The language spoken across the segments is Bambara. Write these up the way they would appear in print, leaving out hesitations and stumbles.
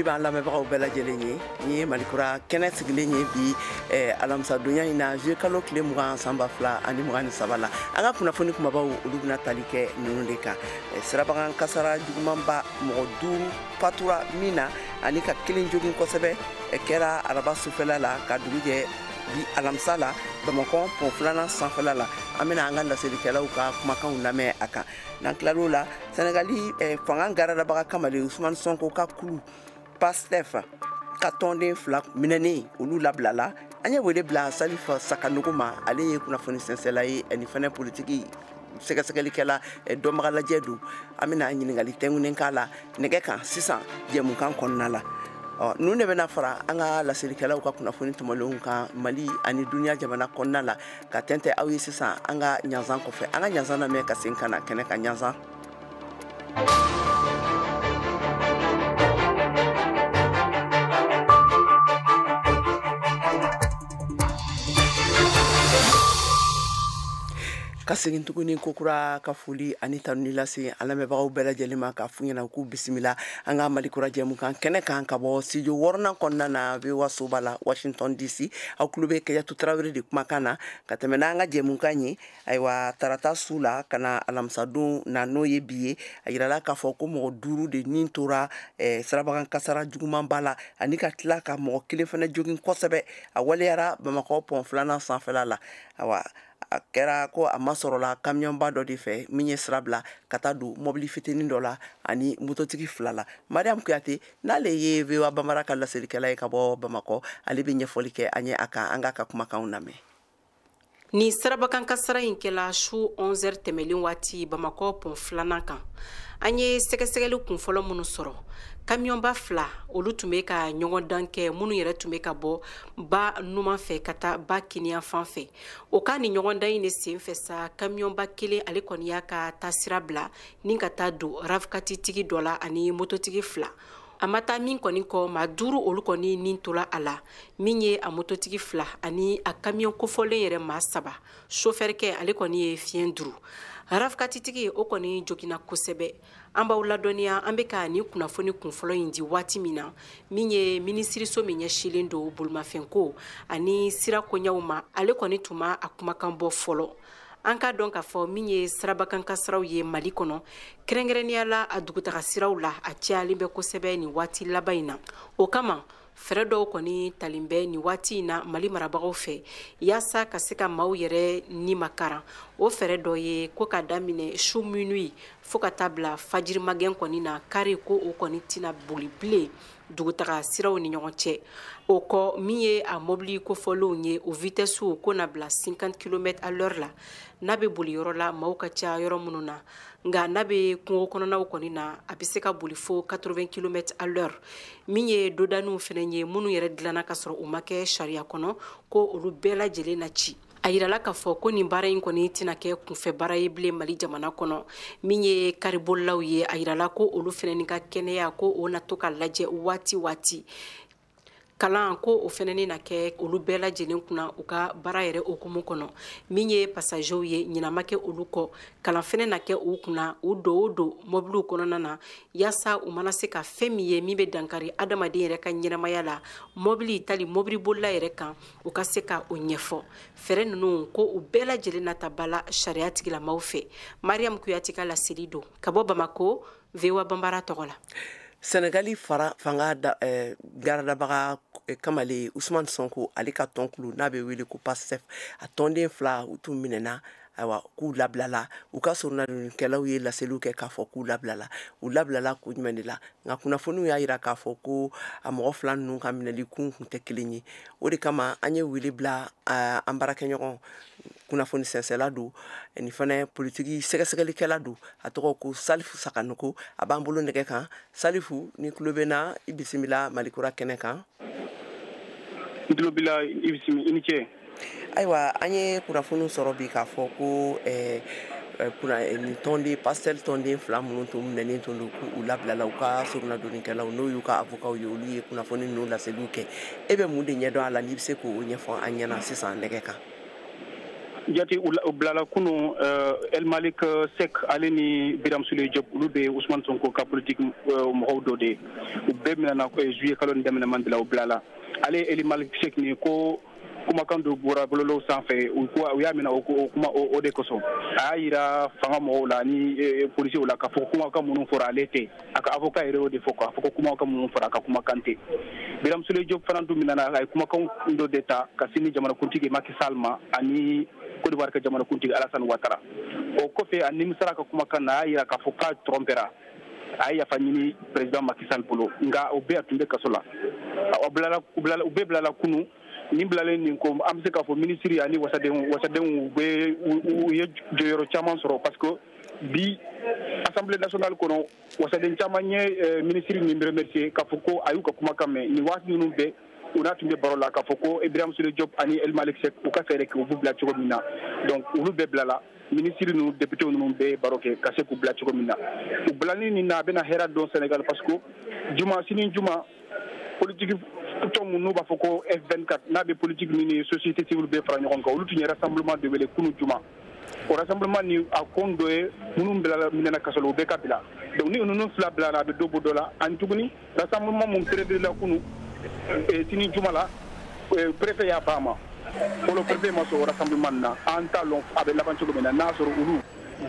B'an lamɛnbagaw bɛɛ lajɛlen ye. Ni ye Malikura kɛnɛ sigilen ye bi alamisadonya in na, juillet kalo tile 20 san 2023 la. An ka kunnafoni kumabaw, olu bɛna tali kɛ ninnu de kan: sirabakan kasara jugumanba, mɔgɔ 5 fatura min na ani ka kelen jogin kosɛbɛ, kɛra araba sufɛla la ka dugu jɛ bi alamisa la, Bamakɔ pont filanan sanfɛla la. An bɛna an ka laselikɛlaw ka kumakanw lamɛn a kan. N'an tilal'o la, Sɛnɛgali fanga garadabaga kamalen Usumani Sɔnko ka kulu Pastef ka tɔnden fila minɛnen, olu labilala. An ye wele bila Salif Sakanogo ma, ale ye kunnafoni sɛnsɛla ye ani fɛnɛ politiki sɛgɛsɛgɛlikɛla dɔnbaga lajɛ don. An bɛna ɲininkali tɛnkunnen k'a la nɛgɛ kan sisan jɛmukan kɔnɔna la. Ɔ, ninnu de bɛna fara an ka laselikɛlaw ka kunnafoni tɔmɔlenw kan Mali ani duniya jamana kɔnɔna la ka tɛntɛ aw ye sisan. An ka ɲanzan kɔfɛ, an ka ɲanzan lamɛn ka segin ka na kɛnɛ kan. Ɲanzan. Ka segin tuguni kokura ka foli ani tanuni lase an lamɛnbagaw bɛɛ lajɛlen ma, ka f'u ɲɛna k'u bisimila an ka Malikura jɛmukan kɛnɛ kan ka bɔ studio wɔɔrɔnan kɔnɔna na, VOA soba la, Washington DC. Aw tulo bɛ Kajatu Tarawele de kumakan na ka tɛmɛ n'an ka jɛmukan ye. Ayiwa, tarata su la ka na alamisadon na, n'o ye bi ye, a yirala k'a fɔ ko mɔgɔ 5 de nin tora sirabakan kasara jugumanba la ani ka tila ka mɔgɔ kelen fana jogin kosɛbɛ. A waleyara Bamakɔ pont filanan sanfɛla la. Ayiwa, a kɛra ko a ma sɔrɔla kamiyɔnba dɔ de fɛ min ye sira bila ka taa don mɔbili fitinin dɔ la ani mototigi fila la. Mariam Kuyate, n'ale ye VOA Bambara ka laselikɛla ye ka bɔ Bamakɔ, ale bɛ ɲɛfɔli kɛ an ye a kan. An k'a ka kumakanw lamɛn. Ni sirabakan kasara in kɛla su 11h tɛmɛlen waati Bamakɔ pont filanan kan. An ye sɛgɛsɛgɛli kunfɔlɔ minnu sɔrɔ, kamiyɔnba fila olu tun bɛ ka ɲɔgɔn dan kɛ, minnu yɛrɛ tun bɛ ka bɔ ba numan fɛ ka taa ba kiniyan fan fɛ. O ka ni ɲɔgɔn dan in de sen fɛ sa, kamiyɔnba kelen ale kɔni y'a ka taasira bila ni ka taa don RAV4 tigi dɔ la ani mototigi fila. A ma taa min kɔni kɔ, maa 5 olu kɔni nin tora a la, min ye a mototigi fila ani a kamiyɔn kofɔlen yɛrɛ maa saba. Sofɛrikɛ ale kɔni ye fiɲɛ duuru. RAV4 tigi o kɔni joginna kosɛbɛ. An b'aw ladɔnniya, an bɛ ka nin kunnafoni kunfɔlɔ in di waati min na, min ye minisiriso min ɲɛsinlen don bolimafɛnko ani sira koɲɛw ma, ale kɔni tun ma a kumakan bɔ fɔlɔ. An k'a dɔn k'a fɔ min ye sirabakan kasaraw ye Mali kɔnɔ, kɛrɛnkɛrɛnnenya la a dugutaga siraw la, a cayalen bɛ kosɛbɛ nin waati laban in na. O kama, fɛɛrɛ dɔw kɔni talen bɛ nin waati in na Mali marabagaw fɛ yaasa ka se ka maaw yɛrɛ ni makaran. O fɛɛrɛ dɔ ye ko ka daminɛ su minuit fo ka taa bila fajiri magɛn kɔni na, kari ko o kɔni tɛna boli bilen dugutaga siraw ni ɲɔgɔn cɛ. O kɔ, min ye a mobili kofɔlenw ye, o vitesse ko na bila 50 kilomètres à l'heure la n'a bɛ boli yɔrɔ la maaw ka ca yɔrɔ minnu na, nka n'a bɛ kungo kɔnɔnaw kɔni na, a bɛ se ka boli fo 80 kilomètres à l'heure. Min ye dodaniw fɛnɛ ye, minnu yɛrɛ dilanna ka sɔrɔ u ma kɛ sariya kɔnɔ, ko olu bɛɛ lajɛlen na ci. A yirala k'a fɔ ko nin baara in kɔni tɛna kɛ kunfɛ baara ye bilen Mali jamana kɔnɔ. Min ye karibolilaw ye, a yirala ko olu fɛnɛ ka kɛnɛya ko o na to ka lajɛ waati waati. Kalan ko o fɛnɛ na kɛ olu bɛɛ lajɛlen kunna u ka baara yɛrɛ hukumu kɔnɔ. Min ye passagerw ye, ɲinan ma kɛ olu kɔ, kalan fɛnɛ na kɛ u kunna u don o don mobiliw kɔnɔna na, yaasa u mana se ka fɛn min ye min bɛ dankari adamaden yɛrɛ ka ɲɛnamaya la mobili tali mobilibolila yɛrɛ kan, u ka se ka o ɲɛfɔ. Fɛɛrɛ ninnu ko u bɛɛ lajɛlen na ta ba la sariya tigilamaw fɛ. Mariam Kuyate ka laseli don ka bɔ Bamako, VOA Bambara tɔgɔ la. Senegali fara fanga da, garadabaga kamalen Usumani Sɔnko, ale ka tɔnkulu n'a bɛ wele ko Pastef, a tɔnden fila u tun minɛna. Ayiwa, k'u labilala. U ka soronadonnikɛlaw ye laseliw kɛ k'a fɔ k'u labilala. U labilala kun jumɛn de la? Nka kunnafoniw y'a yira k'a fɔ ko a mɔgɔ fila ninnu ka minɛli kun tun tɛ kelen ye. O de kama an ye wele bila an baarakɛɲɔgɔn kunnafoni sɛnsɛla don ani fana politiki sɛgɛsɛgɛlikɛla don, a tɔgɔ ko Salifu Sakanoko, a b'an bolo nɛgɛ kan. Salifu, ni tulo bɛ na, i bisimila Malikura kɛnɛ kan. N tulo b'i la, i bisimila, i ni ce. Ayiwa, an ye kunnafoniw sɔrɔ bi k'a fɔ ko nin tɔnden Pastef tɔnden fila minnu tun minɛnen tun don, k'u labilala. U ka soronadonnikɛlaw, n'o y'u ka avocat ye, olu ye kunnafoni ninnu laseliw kɛ. E bɛ mun de ɲɛdɔn a la, n'i bɛ se k'o ɲɛfɔ an ɲɛna sisan nɛgɛ kan? Jate, u bilala kunu. El Malik Sek, ale ni Biram Souleye Diop, olu bɛ Ousmane Sonko ka politique mɔgɔw dɔ de ye. U bɛɛ minɛna juillet kalo nin daminɛ man de la, u bilala. Ale El Malik Sek nin ko kumakan dɔ bɔra bɔlɔlɔw sanfɛ, u ko u y'a minɛ o kuma o de kosɔn. A y'a yira fanga mɔgɔw la ni polisiw la k'a fɔ kumakan minnu fɔra, ale tɛ. A ka avocat yɛrɛ y'o de fɔ, k'a fɔ ko kumakan minnu fɔra, a ka kumakan tɛ. Biram Souleye Diop fana dun minɛna, a ye kumakan dɔ de ta ka sini jamanakuntigi Macky Sall ma ani Côte d'Ivoire ka jamanakuntigi Alassane Ouattara. O kɔfɛ, a nimisara ka kumakan na, a y'a yira k'a fɔ k'a trompera, a ye yafa ɲini président Macky Sall bolo. Nka o bɛɛ, a tun bɛ kaso la. U bɛɛ bilala kunu. Nin bilalen nin ko, an bɛ se k'a fɔ minisiri ani wasadenw bɛ, u ye jɔyɔrɔ caman sɔrɔ, parce que bi Assemblée nationale kɔnɔ, wasaden caman ye minisiri nin remercier k'a fɔ ko a y'u ka kumakan mɛn nin waati ninnu bɛɛ. U n'a tun bɛ baro la k'a fɔ ko Ibrahim Souleye Diop ani El Malick Seck, u ka fɛɛrɛ kɛ u b'u bila cogo min na. Donc olu bɛɛ bilala. Minisiri ninnu, député ninnu bɛɛ ye baro kɛ ka se k'u bila cogo min na. U bilali nin na, a bɛna hɛrɛ don Sénégal, parce que juma, sini juma, politique tɔn mun n'u b'a fɔ ko F24, n'a bɛ politique ni société civile bɛɛ fara ɲɔgɔn kan, olu tun ye rassemblement de wele kunu juma. O rassemblement ni a kun dɔ ye minnu bilala, minɛna kaso la, u bɛɛ ka bila. Donc ni ninnu fila bilala, a bɛ dɔ bɔ dɔ la. Ani tuguni, rassemblement mun prévu la kunu, sini juma la, préfet y'a ban a ma fɔlɔ. Préfet ma sɔn o rassemblement na. An t'a lɔn a bɛ laban cogo min na, n'a sɔrɔ olu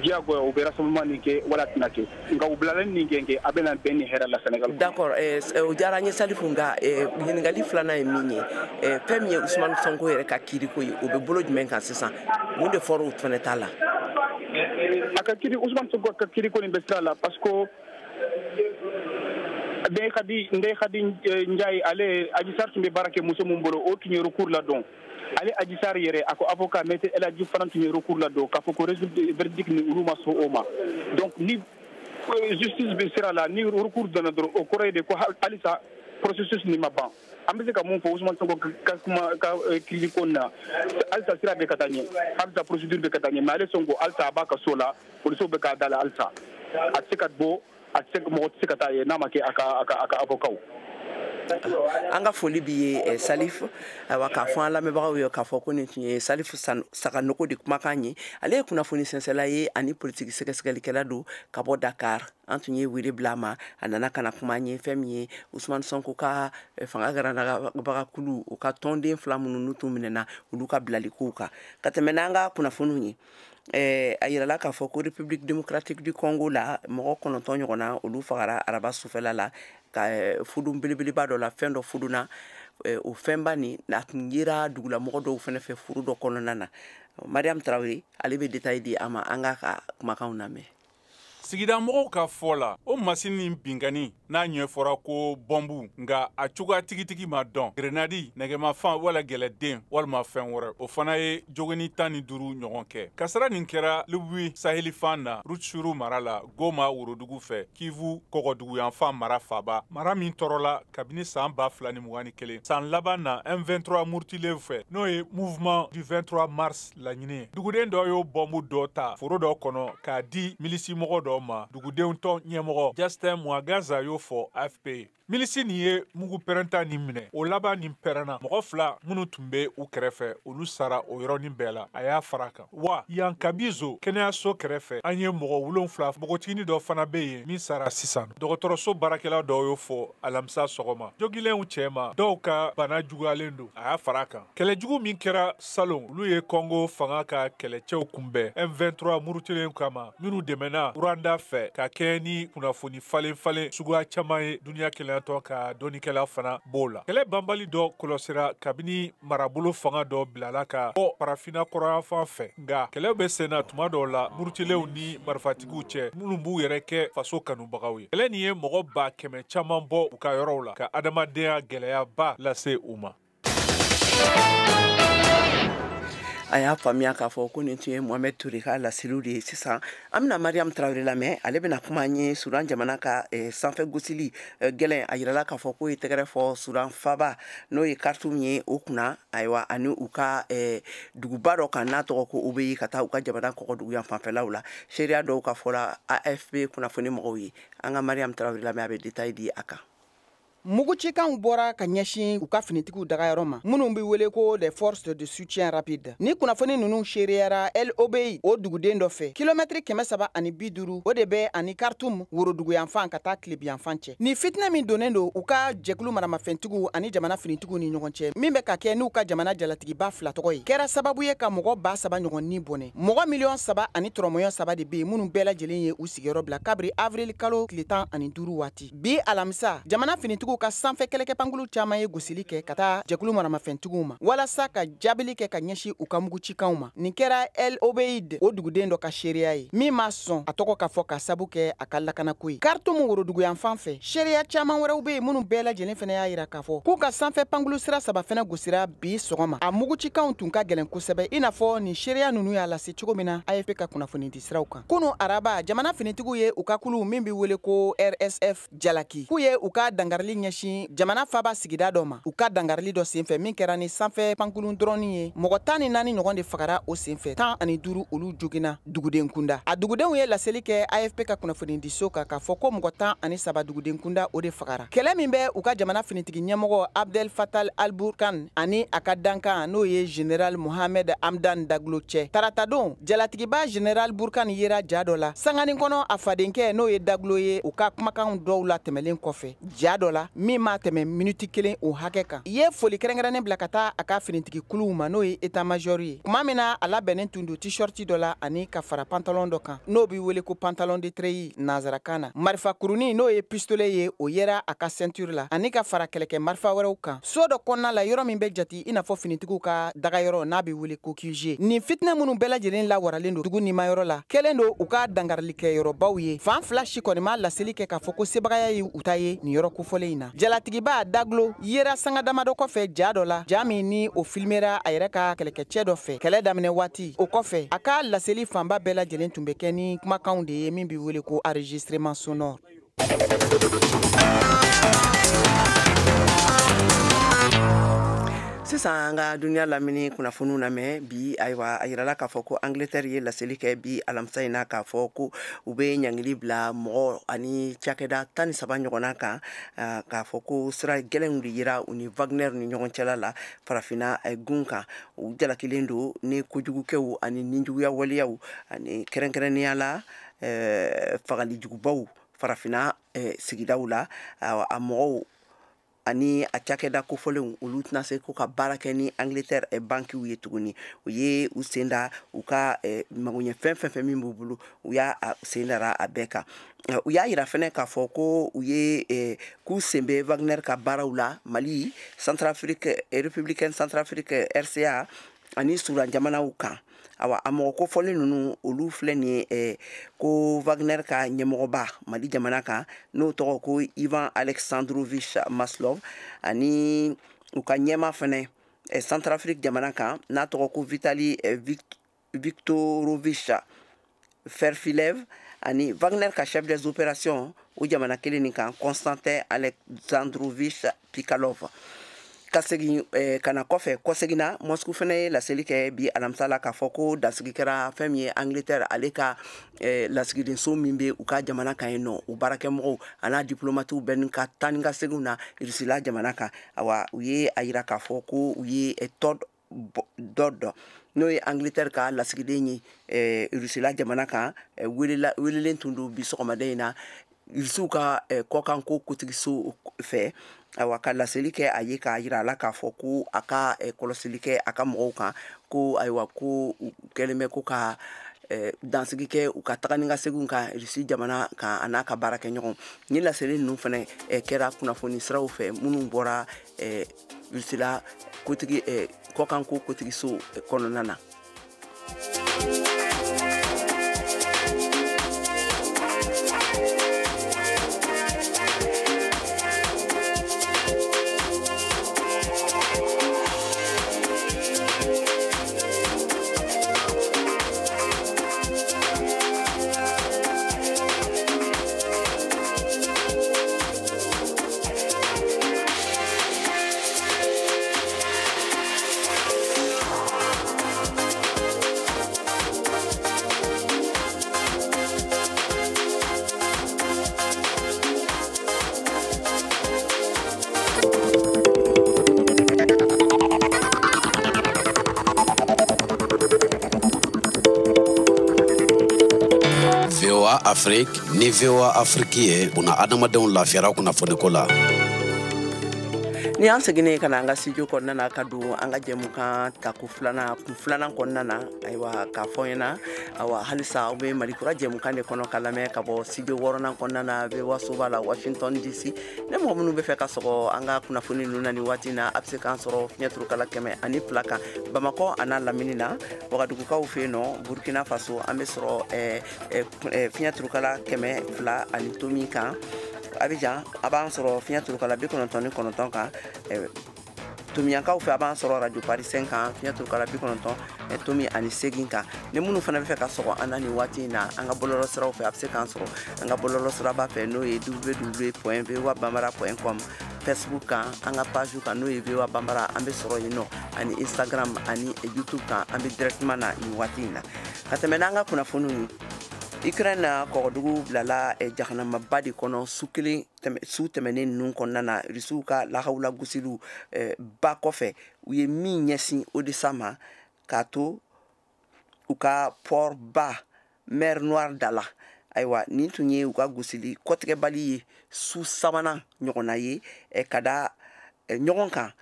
diyagoya u bɛ rassemblement nin kɛ wala tɛna kɛ. Nka u bilalen nin kɛ, a bɛna bɛn ni hɛrɛ la Sénégal. D'accord, o diyara n ye, Salifu. Nka ɲininkali filanan ye min ye, fɛn min ye Ousmane Sonko yɛrɛ ka kiiriko ye, o bɛ bolo jumɛn kan sisan? Mun de fɔra o fɛnɛ ta la? A ka kiiri, Ousmane Sonko ka kiiriko nin bɛ sira la, parce que Ndeye Khady Ndiaye, ale Adji Sarr tun bɛ baara kɛ muso mun bolo, o tun ye recours ladon. Ale Adji Sarr yɛrɛ, a ko avocat maître El Hadji fana tun ye recours ladon k'a fɔ ko résultat verdict ni, olu ma sɔn o ma. Donc ni justice bɛ sira la, ni recours donna dɔrɔn, o kɔrɔ ye de ko halisa processus nin ma ban. An bɛ se ka mun fɔ Ousmane Sonko ka kuma ka kiiri ko na? Halisa sira bɛ ka taa ɲɛ, halisa procédure bɛ ka taa ɲɛ, mais ale Sonko, halisa a b'a ka so la, polisiw bɛ k'a da la. Halisa a tɛ se ka bɔ, a tɛ se, mɔgɔ tɛ se ka taa yen n'a ma kɛ a ka avocat. An ka foli b'i ye, Salif. Ayiwa, k'a fɔ an lamɛnbagaw ye k'a fɔ ko nin tun ye Salif Saganogo de kumakan ye. Ale ye kunnafoni sɛnsɛla ye ani politiki sɛgɛsɛgɛlikɛla don ka bɔ Dakar. An tun ye wele bila a ma, a nana ka na kuma an ye fɛn min ye Usumani Sonko ka fanga garanbaga kulu, u ka tɔnden fila minnu n'u tun minɛna, olu ka bilalikow kan. Ka tɛmɛ n'an ka kunnafoniw ye, a yirala k'a fɔ ko République démocratique du Congo la, mɔgɔ 9 ɲɔgɔnna, olu fagara araba sufɛla la ka fudun belebeleba dɔ la. Fɛn dɔ fudunna, o fɛnba nin, a tun yera dugulamɔgɔ dɔw fɛnɛ fɛ furu dɔ kɔnɔna na. Mariam Tarawele, ale bɛ détail di a ma. An k'a ka kumakanw lamɛn. Sigida mɔgɔw ka fɔ la, o masini ni binkani n'a ɲɛfɔra ko bɔnbu, nka a cogoya tigitigi ma dɔn, grenadi, nɛgɛmafan wala gɛlɛden walima fɛn wɛrɛ, o fana ye jogoni 15 ɲɔgɔn kɛ. Kasara nin kɛra Lubui sahelifan na, Rutshuru mara la, Goma worodugu fɛ, Kivu kɔgɔduguyanfan mara faba, mara min tɔɔrɔla kabini saan 2021, san laban na M23 murutilen fɛ, n'o ye Mouvement du 23 mars laɲini ye. Duguden dɔ y'o bɔnbu dɔ ta foro dɔ kɔnɔ k'a di milisimɔgɔ dɔ ma. Dugudenw tɔn ɲɛmɔgɔ Justin Muagaza y'o fɔ AFP. Milisi nin ye mugu pɛrɛnta nin minɛ, o laban nin pɛrɛnna. Mɔgɔ fila minnu tun bɛ u kɛrɛfɛ, olu sara o yɔrɔnin bɛɛ la, a y'a fara kan. Wa yan Kabizo kɛnɛyaso kɛrɛfɛ, an ye mɔgɔ 7, npogotiginin dɔ fana bɛ yen min sara sisan, dɔgɔtɔrɔso baarakɛla dɔw y'o fɔ alamisa sɔgɔma. Jogilenw cɛma, dɔw ka bana juguyalen don, a y'a fara kan. Kɛlɛjugu min kɛra salon, olu ye Kɔngo fanga ka kɛlɛcɛw kunbɛn M23 murutilen kama, minnu dɛmɛna Rwanda fɛ ka kɛɲɛ ni kunnafoni falen falen suguya caman ye. Duniya kelenyatɔ ka dɔnnikɛla fana b'o la. Kɛlɛ banbali dɔ kɔlɔsira kabini marabolo fanga dɔ bilala ka bɔ Farafinna kɔrɔyanfan fɛ, nka kɛlɛ bɛ sen na tuma dɔw la murutilenw ni marifatigiw cɛ minnu b'u yɛrɛ kɛ faso kanubagaw ye. Kɛlɛ nin ye mɔgɔ 100 000 caman bɔ u ka yɔrɔw la, ka adamadenya gɛlɛyaba lase u ma. A y'a faamuya k'a fɔ ko nin tun ye Mohamed Toure ka laseliw de ye. Sisan an bɛna Mariam Tarawele lamɛn. Ale bɛna kuma an ye Sudan jamana ka sanfɛ gosili gɛlɛn. A yirala k'a fɔ k'o ye tɛgɛrɛ fɔ Sudan faba, n'o ye Khartoum ye, o kunna. Ayiwa, ani u ka duguba dɔ kan n'a tɔgɔ ko Obeyi, ka taa u ka jamana kɔgɔdugu yan fanfɛlaw la. Seereya dɔw ka fɔ la AFP kunnafoni mɔgɔw ye. An ka Mariam Tarawele lamɛn, a bɛ détail di a kan. Mugucikanw bɔra ka ɲɛsin u ka finitigiw dagayɔrɔ ma, minnu bɛ wele ko les forces de soutien rapide. Ni kunnafoni ninnu seereyara El Obeid, o duguden dɔ fɛ, kilomɛtiri 350, o de bɛ ani Khartoum woroduguyanfan ka taa tilebiyanfan cɛ. Ni fitinɛ min donnen don u ka jɛkulu maramafɛntigiw ani jamana finitigiw ni ɲɔgɔn cɛ, min bɛ ka kɛ n'u ka jamana jalatigiba fila tɔgɔ ye, kɛra sababu ye ka mɔgɔ 3000 ɲɔgɔn ni bɔnɛ. Mɔgɔ 3.3 miliyɔn de bɛ yen minnu bɛɛ lajɛlen ye u sigiyɔrɔ bila kabiri avril kalo tile 15 waati. Bi alamisa, jamana finitigiw ka sanfɛ kɛlɛkɛ pankulu caman ye gosili kɛ ka taa jɛkulu maramafɛntigiw ma walasa ka jaabili kɛ ka ɲɛsin u ka mugucikanw ma. Nin kɛra El Obeid, o duguden dɔ ka seereya ye, min ma sɔn a tɔgɔ ka fɔ ka sabu kɛ a ka lakanako ye. Khartoum woroduguyanfan fɛ, seereya caman wɛrɛw bɛ yen minnu bɛɛ lajɛlen fana y'a yira k'a fɔ k'u ka sanfɛ pankulu sira saba fana gosira bi sɔgɔma. A mugucikanw tun ka gɛlɛn kosɛbɛ, i n'a fɔ nin seereya ninnu y'a lase cogo min na AFP ka kunnafoni di siraw kan. Kunu araba, jamana finitigiw ye u ka kulu min bɛ wele ko RSF jalaki k'u ye u ka dangarili ɲɛsin jamana faba sigida dɔ ma. U ka dangarili dɔ senfɛ min kɛra ni sanfɛ pankurun dɔrɔnin ye, mɔgɔ 14 ɲɔgɔn de fagara o senfɛ, 15, olu joginna duguden kunda. A dugudenw ye laseli kɛ AFP ka kunnafonidiso kan k'a fɔ ko mɔgɔ 13 duguden kunda, o de fagara. Kɛlɛ min bɛ u ka jamana finitigi ɲɛmɔgɔ Abdel Fattah al-Burhan ani a ka dankan, n'o ye général Mohamed Hamdan Daglo cɛ, taratadon, jalatigiba général Burhan yera ja dɔ la sanganin kɔnɔ a fadenkɛ, n'o ye Daglo ye, u ka kumakan dɔw la tɛmɛlen kɔfɛ ja dɔ la min ma tɛmɛ miniti kelen o hakɛ kan, i ye foli kɛrɛnkɛrɛnnen bila ka taa a ka finitigi kuluw ma, n'o ye état major ye. Tuma min na a labɛnnen tun don t-shirt dɔ la ani ka fara pantalon dɔ kan, n'o bɛ wele ko pantalon de treillis nanzarakan na, marifa kurunin, n'o ye pistolet ye, o yera a ka ceinture la ani ka fara kɛlɛkɛ marifa wɛrɛw kan, so dɔ kɔnɔna la, yɔrɔ min bɛ jate i n'a fɔ finitigiw ka dagayɔrɔ, n'a bɛ wele ko QG. Nin fitinɛ minnu bɛɛ lajɛlen lawaralen don dugu nimayɔrɔ la, kɛlen don u ka dangarilikɛyɔrɔbaw ye. Fan fila si kɔni ma laseli kɛ k'a fɔ ko sebagaya ye u ta ye nin yɔrɔ kofɔlen in na. Jalatigiba Daglo yera sanga damadɔ kɔfɛ ja dɔ la, ja min ni o filimera a yɛrɛ ka kɛlɛkɛcɛ dɔ fɛ kɛlɛ daminɛ waati. O kɔfɛ, a ka laseli fanba bɛɛ lajɛlen tun bɛ kɛ ni kumakanw de ye min bɛ wele ko enregistrement sonore. Sisan, an ka duniya lamini kunnafoniw lamɛn bi. Ayiwa, a yirala k'a fɔ ko Angleterre ye laseli kɛ bi alamisa in na k'a fɔ ko u bɛ ɲangili bila mɔgɔ ani cakɛda 13 ɲɔgɔnna kan, k'a fɔ ko sira gɛlɛnw de yira u ni Wagner ni ɲɔgɔn cɛla la farafinna gun kan. U jalakilen don ni kojugukɛw ani nijuguya waleyaw, ani kɛrɛnkɛrɛnnenya la fagalijugubaw farafinna sigidaw la. A mɔgɔw ani a cakɛda kofɔlenw, olu tɛna se ko ka baara kɛ ni Angleterre bankiw ye tuguni. U ye u sen da u ka magoɲɛ fɛn fɛn fɛn min b'u bolo, u y'a sen dara a bɛɛ kan. U y'a yira fɛnɛ k'a fɔ ko u ye k'u sen bɛ Wagner ka baaraw la Mali, Centrafrique, Républicaine Centrafrique, RCA ani Sudan jamanaw kan. Awa, a mɔgɔ kofɔlen ninnu, olu filɛ nin ye: ko Wagner ka ɲɛmɔgɔba Mali jamana kan, n'o tɔgɔ ko Ivan Alexandrovich Maslov, ani u ka ɲɛma fɛnɛ Centrafrique jamana kan, n'a tɔgɔ ko Vitali Viktorovich Ferfilev, ani Wagner ka chef des opérations o jamana kelen nin kan, Constantin Alexandrovich Pikalov. Ka segin ka na kɔfɛ, kɔseginna, Moscou fɛnɛ ye laseli kɛ bi alamisa la k'a fɔ ko dansigi kɛra fɛn min ye Angleterre ale ka lasigidenso min bɛ u ka jamana kan yen nɔ, u baarakɛmɔgɔw a n'a diplomatiw bɛɛ ni ka taa ni ka seginw na Rusila jamana kan. Awa, u ye a yira k'a fɔ ko u ye Todd Dodd, n'o ye Angleterre ka lasigiden ye Rusila jamana kan, welelen tun don bi sɔgɔmada in na Rusiw ka kɔkanko kotigiso fɛ. Ayiwa, ka laseli kɛ a ye k'a yira a la k'a fɔ ko a ka kɔlɔsili kɛ a ka mɔgɔw kan, ko ayiwa, ko u kɛlen bɛ ko ka dansigi kɛ u ka taga ni ka seginw kan Rusi jamana kan a n'a ka baarakɛɲɔgɔn. Ni laseli ninnu fana kɛra kunnafoni siraw fɛ minnu bɔra Rusila kotigi kɔkanko kotigiso kɔnɔna na. VOA Afrique ni VOA Afrique ye buna adamadenw lafiyara kunnafoniko la. Ni an seginnen ka na an ka studio kɔnɔna na ka don an ka jɛmukan tako filanan kun filanan kɔnɔna na, ayiwa k'a fɔ ɲɛna, awa halisa aw bɛ Malikura jɛmukan de kɔnɔ ka lamɛn ka bɔ studio wɔɔrɔnan kɔnɔna na VOA soba la Washington DC. Ne mɔgɔ minnu bɛ fɛ ka sɔgɔ an ka kunnafoni ninnu na nin waati in na, a bɛ se k'an sɔrɔ fiɲɛturukala 102 kan Bamakɔ a n'a lamini na, Wagadugukaw fɛ yen nɔ, Burkina Faso an bɛ sɔrɔ fiɲɛturukala 200 ani tomi kan. Abidjan a b'an sɔrɔ fiɲɛturukala 99 kan. Tomiyankaw fɛ a b'an sɔrɔ radio Paris 5 kan fiɲɛturukala 90 tomi ani 8 kan. Ni minnu fana bɛ fɛ ka sɔgɔ an na nin waati in na, an ka bɔlɔlɔ siraw fɛ a bɛ se k'an sɔrɔ an ka bɔlɔlɔ siraba fɛ n'o ye www.voabambara.com, Facebook kan, an ka page kan n'o ye VOA Bambara, an bɛ sɔrɔ yen nɔ, ani Instagram ani YouTube kan, an bɛ directement na nin waati in na. Ka tɛmɛ n'an ka kunnafoniw ye, Ukraine na kɔgɔdugu bilala jahanamaba de kɔnɔ su kelen su tɛmɛnen ninnu kɔnɔna na, Rusiw ka lahawula gosiliw ba kɔfɛ, u ye min ɲɛsin Odessa ma k'a to u ka port ba mer Noire da la. Ayiwa nin tun ye u ka gosili kɔtigɛbali ye su sabanan ɲɔgɔnna ye ka da ɲɔgɔn kan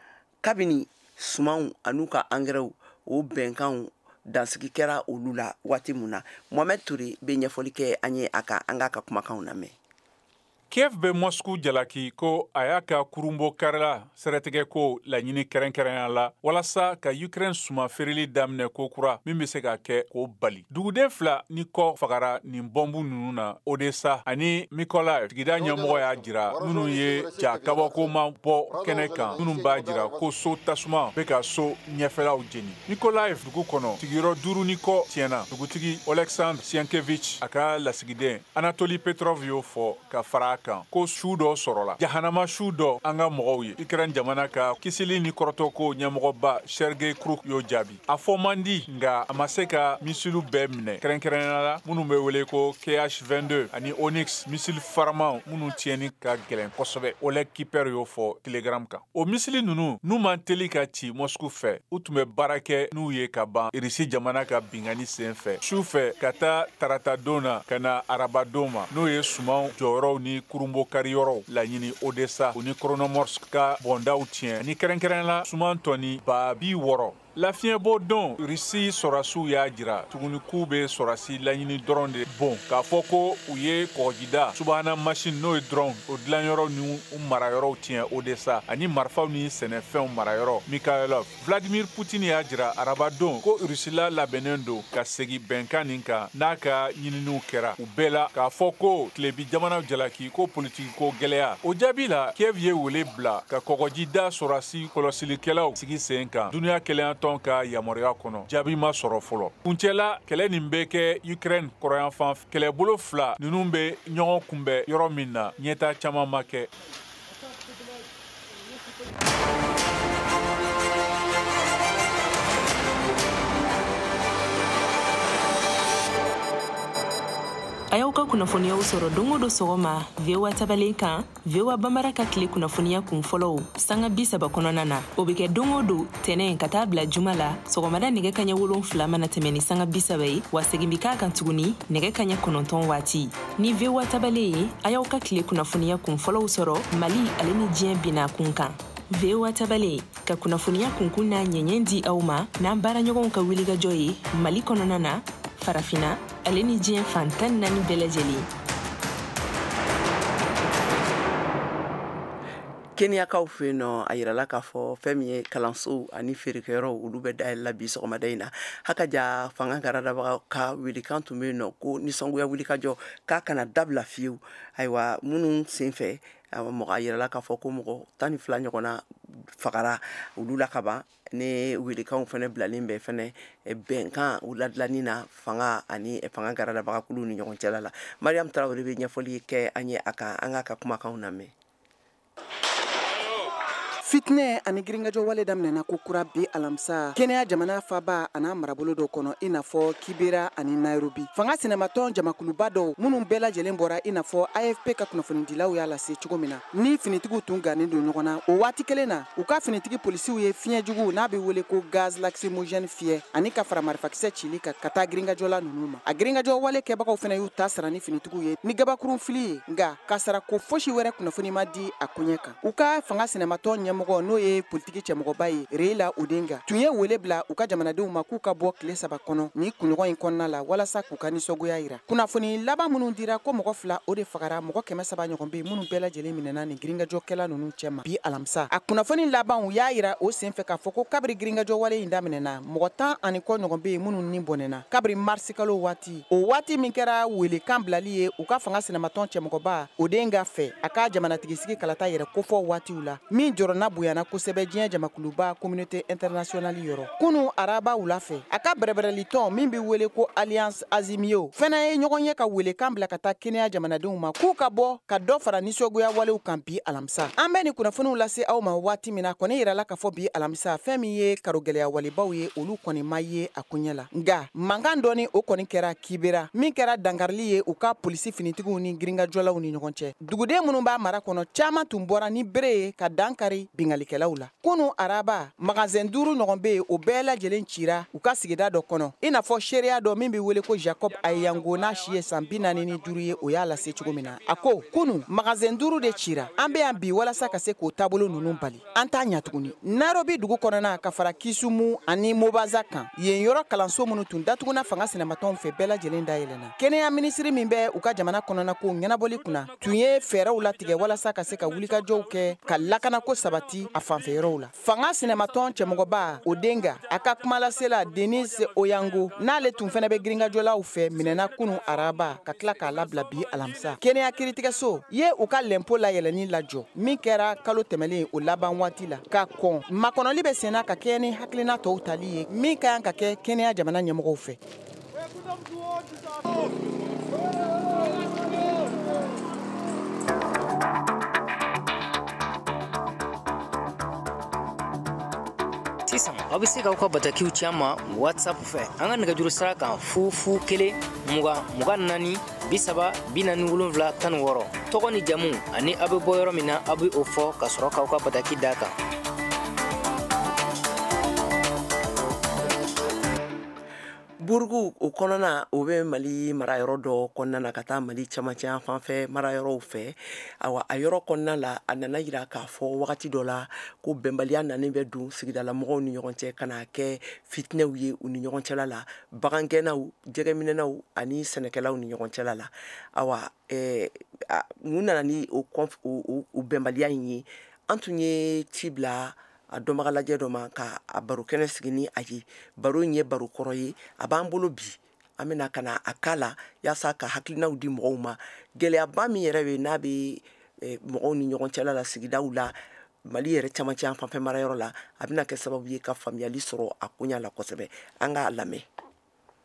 kabini sumanw an'u ka angɛrɛw o bɛnkanw dansigi kɛra olu la waati mun na. Mohamed Touré bɛ ɲɛfɔli kɛ an ye a kan, an k'a ka kumakanw lamɛn. Kiev bɛ Moscou jalaki ko a y'a ka kurunbonkarila sɛrɛtigɛ ko laɲini kɛrɛnkɛrɛnya la walasa ka Ukraine suma feereli daminɛ ko kura min bɛ se ka kɛ k'o bali. Duguden 2 ni kɔ fagara nin bɔnbu ninnu na Odessa ani Mykolaiv. Sigida ɲɛmɔgɔ y'a jira minnu ye ja kabakoma bɔ kɛnɛ kan minnu b'a jira ko so tasuma bɛ ka so ɲɛfɛlaw jeni. Mykolaiv dugu kɔnɔ sigiyɔrɔ 5 ni kɔ tiɲɛna. Dugutigi Oleksandr Siankevich a ka lasigiden Anatoli Petrov y'o fɔ ka fara kan ko su dɔ sɔrɔla, jahanama su dɔ an ka mɔgɔw ye. Ukraine jamana ka kisili ni kɔrɔtɔko ɲɛmɔgɔba Sergei Kruk y'o jaabi. A fɔ man di nka a ma se ka misilu bɛɛ minɛ, kɛrɛnkɛrɛnnenya la minnu bɛ wele ko KH-22 ani Onyx misili faramanw minnu tiɲɛni ka gɛlɛn kosɛbɛ. Oleg Kiper y'o fɔ Telegram kan. O misili ninnu n'u man teli ka ci Moscou fɛ, u tun bɛ baara kɛ n'u ye ka ban Irisi jamana ka binkanni sen fɛ su fɛ ka taa taratadon na ka na arabadon ma, n'o ye sumanw jɔyɔrɔw ni kurunbonkariyɔrɔw laɲini Odessa u ni Chornomorsk ka bɔndaw tiɲɛ ni kɛrɛnkɛrɛn la suman tɔni 60,000. Lafiɲɛbɔ don Risi sɔrɔdasiw y'a jira tuguni k'u bɛ sɔrɔdasi laɲini dɔrɔn de bon k'a fɔ ko u ye kɔgɔjida subahana machine n'o ye drone o dilanyɔrɔ ni u marayɔrɔw tiɲɛ Odessa ani marifaw ni sɛnɛfɛnw marayɔrɔ Mikhailov. Vladimir Poutine y'a jira arabadon ko Rusila labɛnnen don ka segin bɛnkan nin kan n'a ka ɲininiw kɛra u bɛɛ la k'a fɔ ko tilebi jamanaw jalaki ko politiki ko gɛlɛya. O jaabi la Kiev ye wele bila ka kɔgɔjida sɔrɔdasi kɔlɔsilikɛlaw sigi sen kan dunuya kɛlɛyatɔn ka yamaruya kɔnɔ. Jaabi ma sɔrɔ fɔlɔ. Kuncɛla kɛlɛ nin bɛ kɛ Ukraine kɔrɔyanfan kɛlɛbolo 2 ninnu bɛ ɲɔgɔn kunbɛn yɔrɔ min na, ɲɛta caman ma kɛ. A y'aw ka kunnafoniyaw sɔrɔ don o don sɔgɔma VOA tabalen kan, VOA Bambara ka tile kunnafoniya kun fɔlɔw sanga 30 kɔnɔna na. O bɛ kɛ don o don tɛnɛn ka taa bila juma la sɔgɔmada nɛgɛ kaɲɛ 7 mana tɛmɛ ni sanga 30 ye, wa segin bɛ k'a kan tuguni nɛgɛ kaɲɛ 9 waati. Ni VOA tabalen ye, a y'aw ka tile kunnafoniya kun fɔlɔw sɔrɔ Mali ale ni diɲɛ binna kun kan. VOA tabalen ka kunnafoniya kunkun n'a ɲɛɲɛ di aw ma n'an baaraɲɔgɔnw ka wulikajɔ ye Mali kɔnɔna na, Farafina ale ni diɲɛ fan 14 bɛɛ lajɛlen. Kenyakaw fɛ yen nɔ, a yirala k'a fɔ fɛn min ye kalansow ani feerekɛyɔrɔw olu bɛ dayɛlɛla bi sɔgɔmada in na. Hakaja fanga garadabaga ka welekan tun bɛ yen nɔ ko nisɔngoya wulikajɔ k'a kana dabila fiyewu. Ayiwa minnu senfɛ mɔgɔ a yirala k'a fɔ ko mɔgɔ 12 ɲɔgɔnna fagara olu la kaban. Ne welekanw fana bilalen bɛ fana bɛnkan u ladilanni na fanga ani fanga garadabagakulu ni ɲɔgɔn cɛla la. Mariam Traoré bɛ ɲɛfɔli kɛ an ye a kan, an k'a ka kumakanw lamɛn. Fitinɛ ani girinkajɔ wale daminɛna ko kura bi alamisa Kenya jamana faba a n'a marabolo dɔw kɔnɔ, i n'a fɔ Kibera ani Nairobi. Fanga sinamatɔn jamakuluba dɔw minnu bɛɛ lajɛlen bɔra, i n'a fɔ AFP ka kunnafonidilaw y'a lase cogo min na, ni finitigiw tun gannen don ɲɔgɔn na. O waati kelen na, u ka finitigi polisiw ye fiɲɛ jugu n'a bɛ wele ko gaz lacrymogène fiyɛ ani ka fara marifakisɛ cili kan ka taa girinkajɔla ninnu ma. A girinkajɔ wale kɛbagaw fana y'u ta sara ni finitigiw ye ni gabakurun fili ye, nka ka sara ko fosi wɛrɛ kunnafoni ma di a koɲɛ kan. U ka fanga sinamatɔn ɲɛmɔgɔ, n'o ye politiki cɛmɔgɔba ye Raila Odinga, tun ye wele bila u ka jamanadenw ma k'u ka bɔ tile 3 kɔnɔ ni kunɲɔgɔn in kɔnɔna la walasa k'u ka nisɔngoya yira. Kunnafoni laban minnu dira ko mɔgɔ 2 o de fagara, mɔgɔ 300 ɲɔgɔn bɛ minnu bɛɛ lajɛlen minɛna nin girinkajɔkɛla ninnu cɛma bi alamisa. A kunnafoni labanw y'a yira o senfɛ k'a fɔ ko kabiri girinkajɔ wale in daminɛna, mɔgɔ 10 ani kɔ ɲɔgɔn bɛ minnu ni bɔnɛna kabiri marisikalo waati, o waati min kɛra welekan bilali ye u ka fanga sinamatɔn cɛmɔgɔba Odinga fɛ a ka jamanatigisigi kalata yɛrɛ kofɔ waatiw la, min jɔrɔna bonyana kosɛbɛ diɲɛ jamakuluba communauté internationale yɔrɔ. Kunu araba wula fɛ, a ka bɛrɛbɛrɛlitɔn min bɛ wele ko Alliance Azimio fana ye ɲɔgɔn ye ka welekan bila ka taa Kenya jamanadenw ma k'u ka bɔ ka dɔ fara nisɔngoya walew kan bi alamisa. An bɛ nin kunnafoniw lase aw ma waati min na, kɔni yirala k'a fɔ bi alamisa fɛn min ye karogɛlɛya walebaw ye, olu kɔni ma ye a koɲɛ la, nka mankan dɔɔni o kɔni kɛra Kibera, min kɛra dankarili ye u ka polisi finitigiw ni girinkajɔlaw ni ɲɔgɔn cɛ. Duguden minnu b'a mara kɔnɔ caman tun bɔra ni bere ye ka dankari bingalikɛlaw la. Kunu araba, magasin 5 ɲɔgɔn bɛ yen, o bɛɛ lajɛlen cira u ka sigida dɔ kɔnɔ, i n'a fɔ seereya dɔ min bɛ wele ko Jacob Ayango, n'a si ye san 45 ye, o y'a lase cogo min na. A ko kunu magasin 5 de cira, an bɛ yan bi walasa ka se k'o taabolo ninnu bali, an t'a ɲa tuguni. Nairobi dugu kɔnɔna ka fara Kisumu ani Mombasa kan, yen yɔrɔ kalanso minnu tun datuguna fanga sinamatɔnw fɛ bɛɛ lajɛlen dayɛlɛnna. Kɛnɛya minisiri min bɛ u ka jamana kɔnɔna ko ɲɛnabɔli kunna tun ye fɛɛrɛw latigɛ walasa ka se ka wulikajɔw kɛ ka lakanako sabati a fanfɛyɔrɔw la. Fanga sinamatɔn cɛmɔgɔba Odinga, a ka kumalasela Denis Oyango, n'ale tun fana bɛ girinkajɔlaw fɛ, minɛna kunu araba ka tila k'a labila bi alamisa. Kɛnɛya kiiritigɛso ye u ka lɛnpo layɛlɛnni lajɔ min kɛra kalo tɛmɛlen o laban waati la, ka kɔn makɔnɔli bɛ senna ka kɛɲɛ ni hakilina tɔw tali ye min ka kan ka kɛ kɛnɛya jamana ɲɛmɔgɔw fɛ. Sisan aw bɛ se k'aw ka batakiw ci an ma WhatsApp fɛ an ka nɛgɛjuru sira kan 0 0 1 20 24 30 47 16. Tɔgɔ ni jamu ani aw bɛ bɔ yɔrɔ min na, aw bɛ o fɔ ka sɔrɔ k'aw ka bataki d'a kan. Burugu o kɔnɔna, o bɛ Mali marayɔrɔ dɔ kɔnɔna na ka taa Mali camancɛ fan fɛ marayɔrɔw fɛ. Awa, a yɔrɔ kɔnɔna la, a nana yira k'a fɔ wagati dɔ la ko bɛnbaliya nanen bɛ don sigidalamɔgɔw ni ɲɔgɔn cɛ ka na kɛ fitinɛw ye u ni ɲɔgɔn cɛla la, bagangɛnnaw, jɛgɛminɛnaw ani sɛnɛkɛlaw ni ɲɔgɔn cɛla la. Awa, mun nana ni o bɛnbaliya in ye? An tun ye ci bila a dɔnbaga lajɛ dɔ ma ka a baro kɛnɛ sigi ni a ye. Baro in ye baro kɔrɔ ye, a b'an bolo bi, an bɛna ka na a k'a la yaasa ka hakilinaw di mɔgɔw ma. Gɛlɛyaba min yɛrɛ bɛ n'a bɛ mɔgɔw ni ɲɔgɔn cɛla la sigidaw la, Mali yɛrɛ camancɛ fanfɛ marayɔrɔ la, a bɛna kɛ sababu ye ka faamuyali sɔrɔ a koɲa la kosɛbɛ. An k'a lamɛn.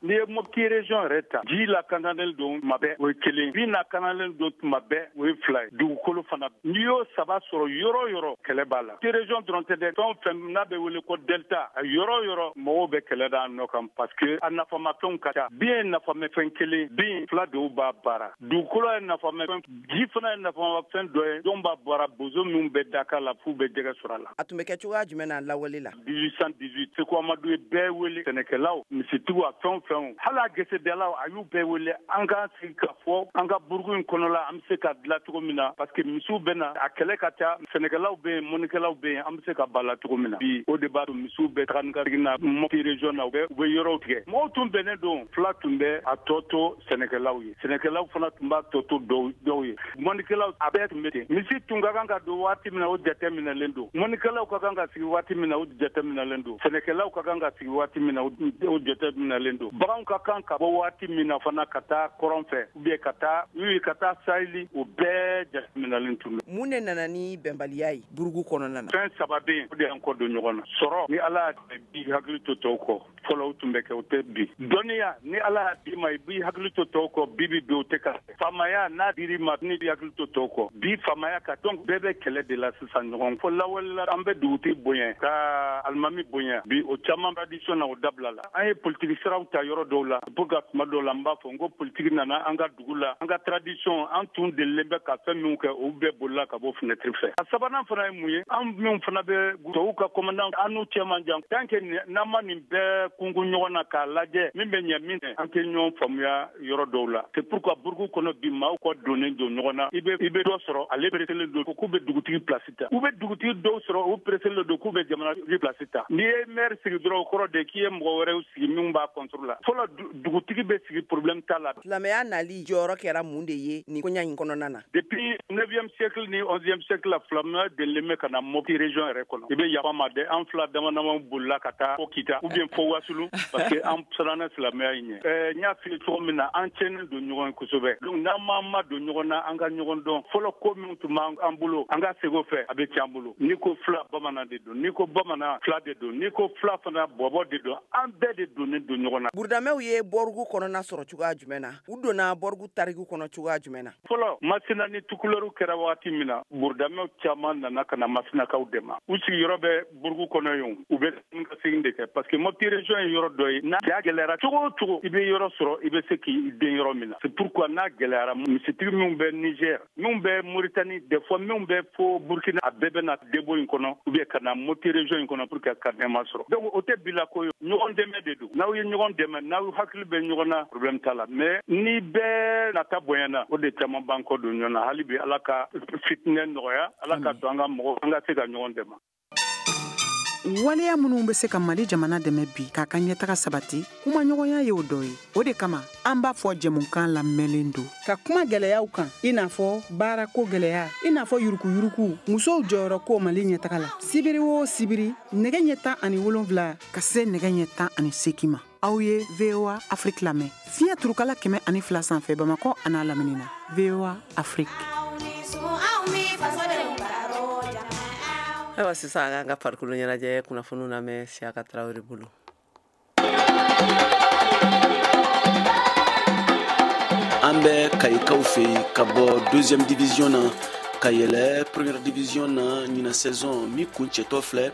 N'i ye Mopti région yɛrɛ ta, ji lakanalen don tuma bɛɛ, o ye kelen. Bin lakanalen don tuma bɛɛ, o ye fila ye. Dugukolo fana, n'i y'o saba sɔrɔ yɔrɔ o yɔrɔ, kɛlɛ b'a la. Mopti région dɔrɔn tɛ dɛ, fɛn o fɛn n'a bɛ wele ko delta, yɔrɔ o yɔrɔ mɔgɔw bɛ kɛlɛ da a nɔ kan parce que a nafamafɛnw ka ca. Bin ye nafamafɛn kelen, bin fila dɔw b'a baara. Dugukolo ye nafamafɛn, ji fana ye nafamafɛn dɔ ye, dɔw b'a baara, bozo minnu bɛ daka la f'u bɛ jɛgɛ sɔrɔ a la. A tun bɛ kɛ cogoya jumɛn na lawale la? 1818, Seku Amadu ye bɛɛ wele, sɛnɛkɛlaw, misitigiw, a fɛn o fɛn, hali a gesedalaw, a y'u bɛɛ wele. An k'an sigi ka fɔ an ka burugu in kɔnɔ la, an bɛ se ka dilan cogo min na, parce que misiw bɛ na, a kɛlɛ ka ca, sɛnɛkɛlaw bɛ yen, mɔnnikɛlaw bɛ yen, an bɛ se ka ba la cogo min na. Bi o de b'a to misiw bɛ taga ni ka segin na Mopti région na, u bɛ yɔrɔw tigɛ. Mɔgɔw tun bɛnnen don, fila tun bɛ a tɔ to sɛnɛkɛlaw ye, sɛnɛkɛlaw fana tun b'a tɔ to dɔw ye, mɔnnikɛlaw a bɛɛ tun bɛ ten. Misi tun ka kan ka don waati min na, o jate minɛlen don. Mɔnnikɛlaw ka kan ka sigi waati min na, o jate minɛlen don. Sɛnɛkɛlaw ka kan ka sigi waati min na, o jate minɛlen don. Baganw ka kan ka bɔ waati min na fana ka taa kɔrɔn fɛ ou bien ka taa ka taa saheli, o bɛɛ jateminɛlen tun don. Mun de nana ni bɛnbaliya ye burugu kɔnɔna na? Fɛn saba bɛ yen, o de y'an kɔ don ɲɔgɔn na. Sɔrɔ, ni Ala y'a bi hakili to tɔw kɔ, fɔlɔ o tun bɛ kɛ, o tɛ bi. Dɔnniya, ni Ala y'a d'i ma, i b'i hakili to tɔw kɔ, bi bi o tɛ ka. Faamaya, n'a dir'i ma, n'i b'i hakili to tɔw kɔ, bi faamaya ka. Donc bɛɛ bɛ kɛlɛ de la sisan ɲɔgɔn. Fo lawale la, an bɛ dugutigi bonya, ka alimami bonya, bi o caman tradition na, o dabila la. An ye politiki siraw ta yɔrɔ dɔw la, pour que tuma dɔw la n b'a fɔ n ko politiki nana an ka dugu la, an ka tradition, an tun delilen bɛ ka fɛn minnu kɛ, o bɛɛ bolila ka bɔ fenêtre fɛ. A sabanan fana ye mun ye? An minnu fana bɛ tubabuw ka commandant, an n'u cɛ man jan. Tant que n'an ma nin bɛɛ kunkun ɲɔgɔn na k'a lajɛ min bɛ ɲɛ min tɛ, an tɛ ɲɔgɔn faamuya yɔrɔ dɔw la. C'est pourquoi burugu kɔnɔ bi maaw kɔ donnen don ɲɔgɔn na. I bɛ dɔ sɔrɔ, ale pereselen don k'u bɛ dugutigi place ta, u bɛ dugutigi dɔw sɔrɔ, u pereselen don k'u bɛ jamana place ta. N'i ye maire sigi dɔrɔn, o kɔrɔ de k'i ye mɔgɔ wɛrɛw sigi minnu b'a contre la. Fɔlɔ dugutigi bɛ sigi, problème t'a la. Silamɛya nali jɔyɔrɔ kɛra mun de ye nin koɲa in kɔnɔna na? Depuis 9e siècle ni 11e siècle la, silamɛya delilen bɛ ka na Mopti région yɛrɛ kɔnɔ. I bɛ yafa ma dɛ, an fila dama dama bolila ka taa fo Kita ou bien fo Wasulu, parce que an siranna silamɛya in ɲɛ. N y'a f'i ye cogo min na, an tiɲɛnen don ɲɔgɔn ye kosɛbɛ. Donc n'an m'an ma don ɲɔgɔn na, an ka ɲɔgɔn dɔn. Fɔlɔ ko min tun b'an bolo, an ka segin o fɛ, a bɛ tiɲɛ an bolo. N'i ko fila, bamanan de don. N'i ko bamanan, fila de don. N'i ko fila fana, bɔbɔ de don. An bɛɛ de donnen don ɲɔgɔn na. Burudamɛw ye bɔrugu kɔnɔna sɔrɔ cogoya jumɛn na? U donna bɔrugu tariku kɔnɔ cogoya jumɛn na? Fɔlɔ, Masina ni Tukulɛriw kɛra waati min na, burudamɛw caman nana ka na Masinakaw dɛmɛ. U sigiyɔrɔ bɛ burugu kɔnɔ yen, u bɛ ka segin de kɛ, parce que Mopti région ye yɔrɔ dɔ ye, n'a ja gɛlɛyara cogo o cogo, i bɛ yɔrɔ sɔrɔ, i bɛ se k'i den yɔrɔ min na. C'est pourquoi n'a gɛlɛyara, misitigi minnu bɛ Niger, minnu bɛ Mauritanie, des fois minnu bɛ fo Burkina, a bɛɛ bɛ na debo in kɔnɔ ou bien ka na Mopti région in kɔnɔ pour que ka nɛɛma sɔrɔ. Donc o tɛ bila ko ye, ɲɔgɔn dɛmɛ de don. N'aw ye ɲɔgɔn dɛmɛ, n'aw hakili bɛ ɲɔgɔn na, problème t'a la. Mais ni bɛɛ nata bonyana, o de caman b'an kɔ don ɲɔgɔn na. Hali bi Ala ka fitinɛ nɔgɔya, Ala ka to an ka mɔgɔ, an ka se ka ɲɔgɔn dɛmɛ. Waleya minnu bɛ se ka Mali jamana dɛmɛ bi k'a ka ɲɛtaga sabati, kumaɲɔgɔnya y'o dɔ ye. O de kama an b'a fɔ jɛmukan lamɛnlen don ka kuma gɛlɛyaw kan, i n'a fɔ baarako gɛlɛya, i n'a fɔ yurukuyuruku, musow jɔyɔrɔ ko Mali ɲɛtaga la. Sibiri o sibiri, nɛgɛ ɲɛ 17 ka se nɛgɛ ɲɛ 18 ma, aw ye VOA Afrique lamɛn fiɲɛ turukala 102 sanfɛ Bamakɔ an'a lamini na. VOA Afrique. Ayiwa, sisan an k'an ka farikolo ɲɛnajɛ kunnafoniw lamɛn Siyaka Tarawele bolo. An bɛ Kayikaw fɛ yen ka bɔ deuxième division na ka yɛlɛ première division na ɲinan saison min kun cɛtɔ filɛ,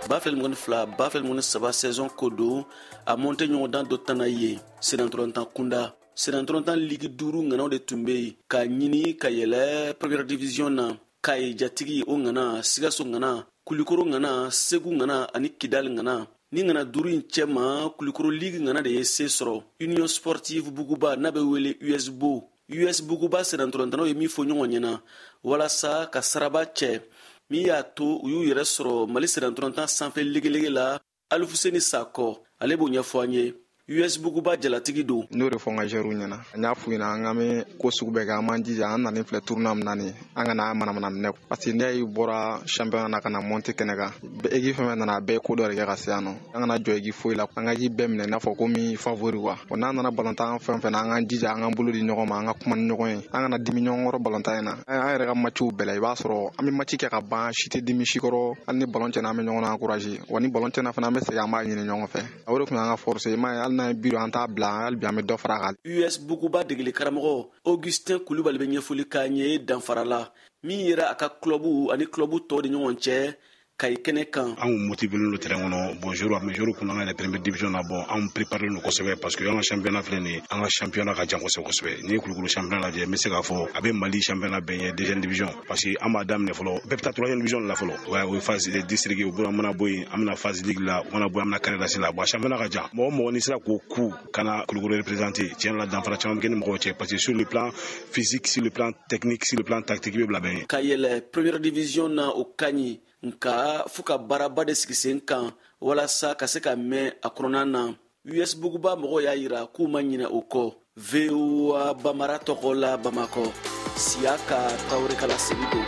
2022 2023 saison ko don. A monte ɲɔgɔndan dɔ tana ye senatɔrɔntan kunda. Senatɔrɔntan ligue 5 ŋanaw de tun bɛ yen ka ɲini ka yɛlɛ première division na. Kaye jatigi o ŋana, Sikaso ŋana, Kulikoro ŋana, Segu ŋana ani Kidali ŋana. Ni ŋana 5 in cɛma, Kulikoro ligue ŋana de ye se sɔrɔ. Union sportive Buguba n'a bɛ wele USBO, US Buguba senatɔrɔntannaw ye min fɔ ɲɔgɔn ɲɛna walasa ka saraba cɛ, min y'a to u y'u yɛrɛ sɔrɔ Mali senatɔrɔntan sanfɛ legelege la. Alifuseni Sakɔ, ale b'o ɲɛfɔ an ye. US Buguba jalatigi don. N'o de fɔ n ka joueurs ɲɛna, n y'a f'u ɲɛna, an ka bɛ ko sugu bɛɛ kɛ, an b'an jija, an nalen filɛ tournoi min na nin, an kana manamana minɛ, parce que n'i y'a ye bɔra championnat na ka na monter kɛnɛ kan, équipe fɛn fɛn nana, a bɛɛ ye ko dɔ de kɛ ka se yan nɔ. An kana jɔ équipe foyi la, an ka équipe bɛɛ minɛ i n'a fɔ komi favori quoi. Bon, n'an nana balontan fɛn fɛn na, an k'an jija, an k'an bolo di ɲɔgɔn ma, an ka kuma ni ɲɔgɔn ye, an kana dimi ɲɔgɔn kɔrɔ balontan in na. An yɛrɛ ka matchw bɛɛ la, i b'a sɔrɔ an bɛ match kɛ ka ban, si tɛ dimi si kɔrɔ, hali ni ballon tiɲɛna, an bɛ ɲɔgɔn encourager, wa ni ballon tiɲɛna fana, an bɛ segin, an b'a ɲini ɲɔgɔn fɛ. O de tun y'an ka force ye. I m'a ye, hali n'an ye but, an t'a bila, hali bi an bɛ dɔ fara a kan. US Buguba degeli karamɔgɔ Augustin Kulubali bɛ ɲɛfɔli k'an ye danfara la min yera a ka club ani club tɔw ni ɲɔgɔn cɛ Kayi kɛnɛ kan. Anw motivé don terrain kɔnɔ. Bon, joueur an bɛ joueur kun, an ka yɛlɛ première division na. Bon, anw préparé don kosɛbɛ, parce que an ka championnat filɛ nin ye, an ka championnat ka jan kosɛbɛ kosɛbɛ. N'i ye Kulukoro championnat lajɛ, n bɛ se k'a fɔ a bɛ Mali championnat bɛɛ ɲɛ deuxième division, parce que an b'a daminɛ fɔlɔ, bɛɛ bɛ taa troisième division la fɔlɔ. Ouais, o ye phase district ye. O bɔra, mana bɔ yen, an bɛna phase ligue la, o mana bɔ yen, an bɛna carré d'as la. Bon, championnat ka jan. Mɔgɔ mɔgɔ n'i sera k'o ku ka na Kulukoro représenter, tiɲɛ la, danfara caman bɛ kɛ ni mɔgɔw cɛ, parce que sur le plan physique, sur le plan technique, sur le plan tactique, i bɛ bila bɛɛ ɲɛ. Ka yɛlɛ première division na, o ka ɲi, nka fo ka baaraba de sigi sen kan walasa ka se ka mɛn a kɔnɔna na. US Buguba mɔgɔw y'a yira k'u ma ɲinɛ o kɔ. VOA Bamara tɔgɔ la Bamakɔ, Siyaka Tarawele ka laseli don.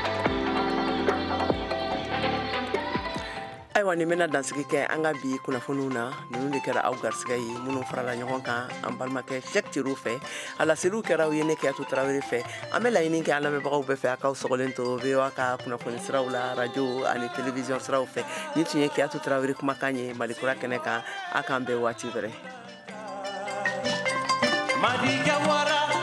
Ayiwa, nin bɛna dansigi kɛ an ka bi kunnafoniw na. Ninnu de kɛra aw garisigɛ ye, minnu farala ɲɔgɔn kan an balimakɛ Sɛk Cero fɛ. A laseliw kɛra aw ye ne Keyatu Tarawele fɛ. An bɛ laɲini kɛ an lamɛnbagaw bɛɛ fɛ, a k'aw sɔgɔlen to VOA ka kunnafoni siraw la, radio ani télévision siraw fɛ. Nin tun ye Keyatu Tarawele kumakan ye Malikura kɛnɛ kan. A k'an bɛn waati wɛrɛ. Madiga wara.